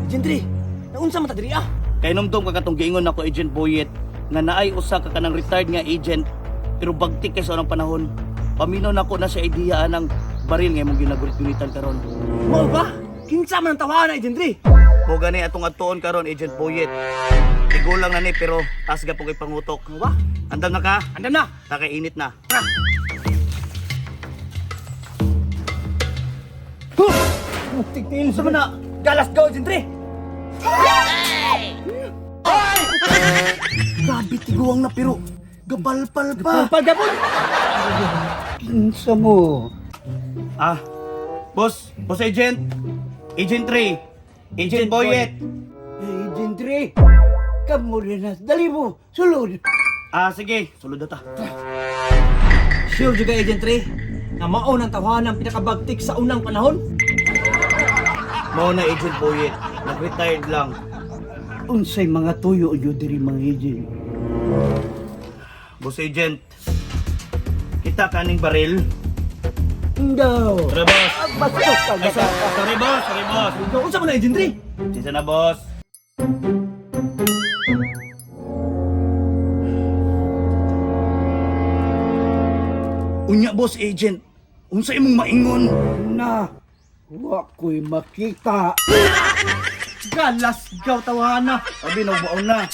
Agent Ray, naunsa man ta diri ah? Kay numdum ka katong giingon nako, Agent Boyet, nga naay usa ka kanang retired nga agent pero bagtik kay sa unang panahon. Paminaw nako na sa idea anang baril nga imong ginagulit-gulitan karon. Mao ba? Kinsa man ang tawahan na, Agent Ray? Mo gani atong adtuon karon, Agent Boyet. Tigulang na ni pero taas gapon kay pangutok. Mao ba? Andam na ka? Andam na. Nakainit na. Tara. Huh! Tigtiin sa na. Galas go, Agent Ray. Grabe tiguang na pero gabalpal pa. Palpal gapon. Kinsa mo? Ah, boss, boss agent. Agent Ray. Agent Boyet. Agent Ray, kamo rin na. Dali mo, sulod. Ah, sige, sulod na ta. Sure juga, Agent Ray, nga mao nang tawahan ang pinakabagtik sa unang panahon. Mao na, Agent Boyet. Nag-retired lang. Unsay mga tuyo nyo diri mga agent? Boss agent. Kita kaning baril. Ndaw. Tara, boss. Bastos ka Ay, sorry, boss. Sorry, boss. Ikaw, unsa man na, Agent Ray? Sisa na, boss. Unya, boss agent. Unsa imong maingon? Na, wa ko'y makita. Galas gaw tawahan na. Abi, nagbaon na.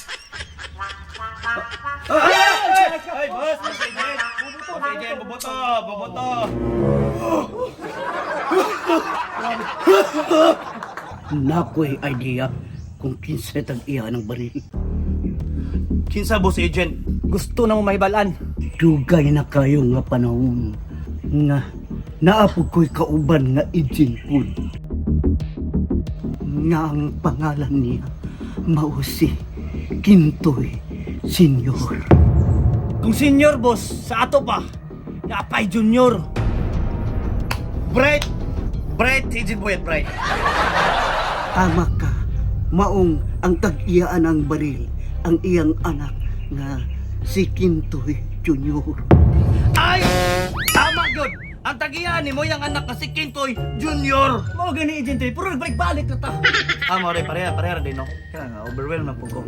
Ay, ay, boss, boss agent. Boss agent, boboto, boboto. Nako'y idea kung kinsa tag-iya ng baril. Kinsa, boss agent? Gusto na mo mahibalan. Dugay na kayo nga panahon nga naapog ko'y kauban nga agent pod. Nga ang pangalan niya mao si Kintoy Senior. Kung senior boss, sa ato pa. Napay junior. Bright! Bright, Agent Boyet, bright. Tama ka. Maong ang tag-iyaan ang baril, ang iyang anak nga si Kintoy Junior. Ay! Tama yun! Ang tagiyan ni mo yung anak na si Kintoy Junior! Mao gani, Agent Ray, puro nagbalik-balik na ta. Ah, more, pareha, pareha din, no? Kaya nga, overwhelm na po ko.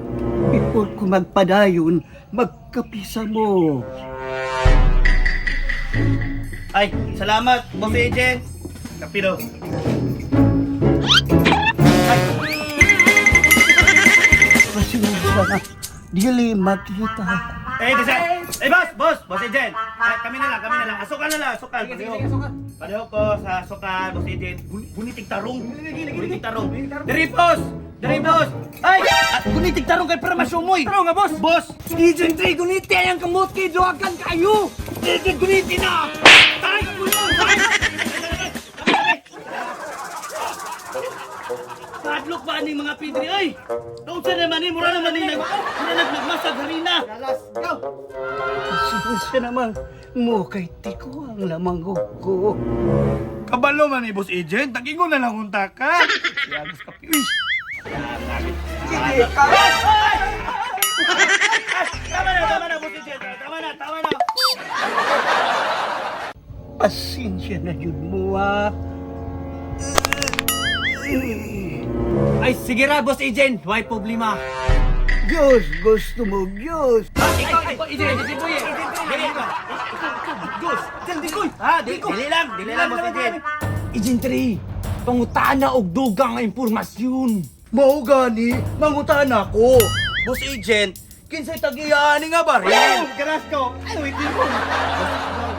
Before ko magpadayon, magkapisa mo. Ay, salamat, boss agent! Kapilo. Pasensya na, dili makita. Eh, kasi, eh, boss, boss, boss agent! Ay, kami na lang, kami na lang. Asukal na lang, asukal. Sige, sige, sige, asukal. Pareho ko sa asukal, boss agent. Gunitig tarong. Gunitig tarong. Diri, boss! Diri, boss! Ay! At gunitig tarong kay para masumoy! Tarong nga, boss! Boss! Agent Ray, guniti ang kamot kay duwagan kayo. Agent, guniti na. Tay! Padlock ba aning mga pidri ay? Naunsa naman ni mura naman ni nag mura nagmasag harina. Galas gaw. Pasensya naman mo kay tiko ang lamang ko. Kabalo man ni boss agent, tagingon na lang unta ka. Yagos ka uy. Sige, ka. Tama na, boss agent. Tama na, tama na. Pasensya na yun mo ah. Ay, sige ra, boss agent. Why problema? Diyos, gusto mo, Diyos. Ah, ikaw, ikaw, agent, agent boy. Dili ka. Diyos, dyan di koy. Ha, dili lang, dili lang boss agent. Agent Ray, pangutana og dugang nga impormasyon. Mao gani, mangutan ako. Boss agent, kinsay tagiyaan ni nga baril? Galas ko. Ay, wait din ko.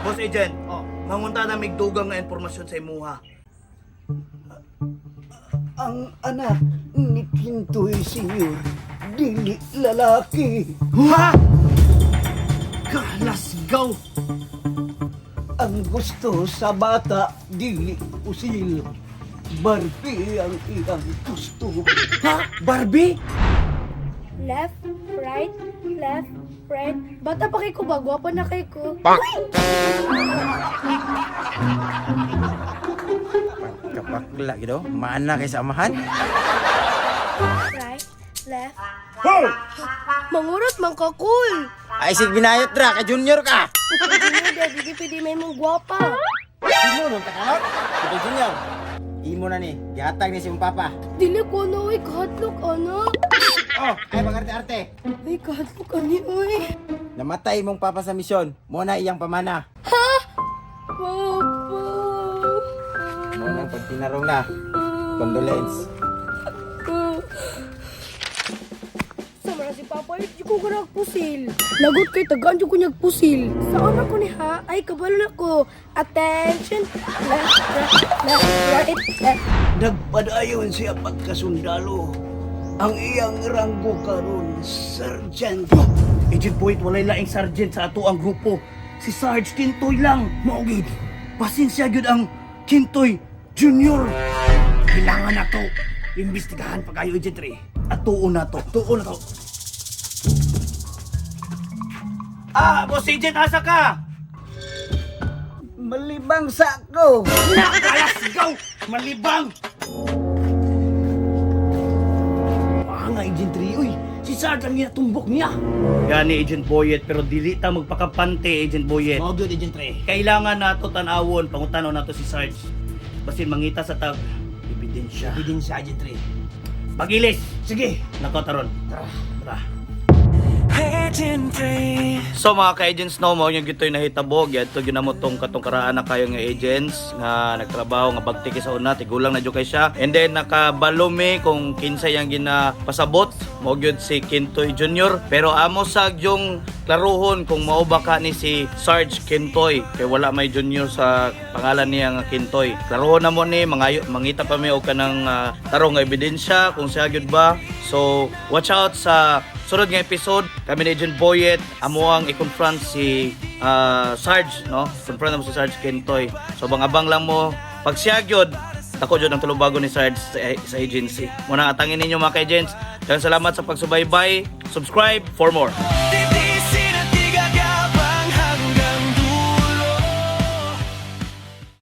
Boss agent, Oh. mangunta na migdugang nga impormasyon sa imuha. Ang anak ni Kintoy Senior, dili lalaki. Ha? Galas gaw. Ang gusto sa bata, dili usil. Barbie ang iyang gusto. Ha? Barbie? Left, right, left, right. Bata pa kay ko ba? Gwapo na kay ko. Uy! Kapakla gitu. Mana kay sa amahan? Right, left. Mangurot man ka cool. Ay sig binayot ra kay junior ka. Junior, daddy, di pwede may mong gwapa. Sino nung takanot? Ito junior. Imo na ni. Gihatag ni si imong papa. Dili ko na, uy, kahadlok, ana. Oh, ay pag-arte-arte. Ay, kahadlok, ani, uy. Namatay imong papa sa misyon. Mo na iyang pamana. Papa. Mo nang pagtinarong na. Condolence. Sama na si Papa, di ko ka nagpusil. Lagot kay tagaan di ko nagpusil. Sa una ko ni ha, ay kabalo na ko. Attention! Left, right, left, right, left. Nagpadayon siya pagkasundalo. Ang iyang ranggo karon, sergeant. Agent Boyet, walay laing sergeant sa ato ang grupo. Si Sarge Kintoy lang. Mao gyud. Pasensya gyud ang Kintoy Junior. Kailangan na to. Imbestigahan pa kayo, Agent 3. Atuon na to. Atuon na to. Ah, boss agent, asa ka? Malibang sa ako. Nakalas, go! Malibang! Nga, Agent 3, uy! Si Sarge ang ginatumbok niya! Gani, Agent Boyet, pero dili ta magpakapante, Agent Boyet. Mao gyud, Agent 3. Kailangan nato tan-awon, pangutanaw nato si Sarge. Basin mangita sa tag ebidensya. Ebidensya, Agent 3. Pagilis! Sige. Nako, taron. Tara. Tara. So mga ka-agents no, mao yung gito'y nahitabo. Gyadto gyud namo tong katong karaan na kayo nga agents nga nagtrabaho nga bagtik sa una, tigulang na jud kay siya. And then nakabalo mi kung kinsa yang ginapasabot, mao gyud si Kintoy Jr. Pero amo sa yung klaruhon kung mao ba ka ni si Sarge Kintoy kay wala may junior sa pangalan niya nga Kintoy. Klaruhon na mo ni mangayo mangita pa mi og kanang tarong nga ebidensya kung siya gyud ba. So watch out sa sunod nga episode kami ni Agent Boyet amo ang i-confront si Sarge, no? Confront mo si Sarge Kintoy. So abang-abang lang mo pag siya gyud ako jud ang tulubago ni Sarge sa agency. Muna atangin ninyo mga ka-agents. Daghang salamat sa pagsubaybay. Subscribe for more. Di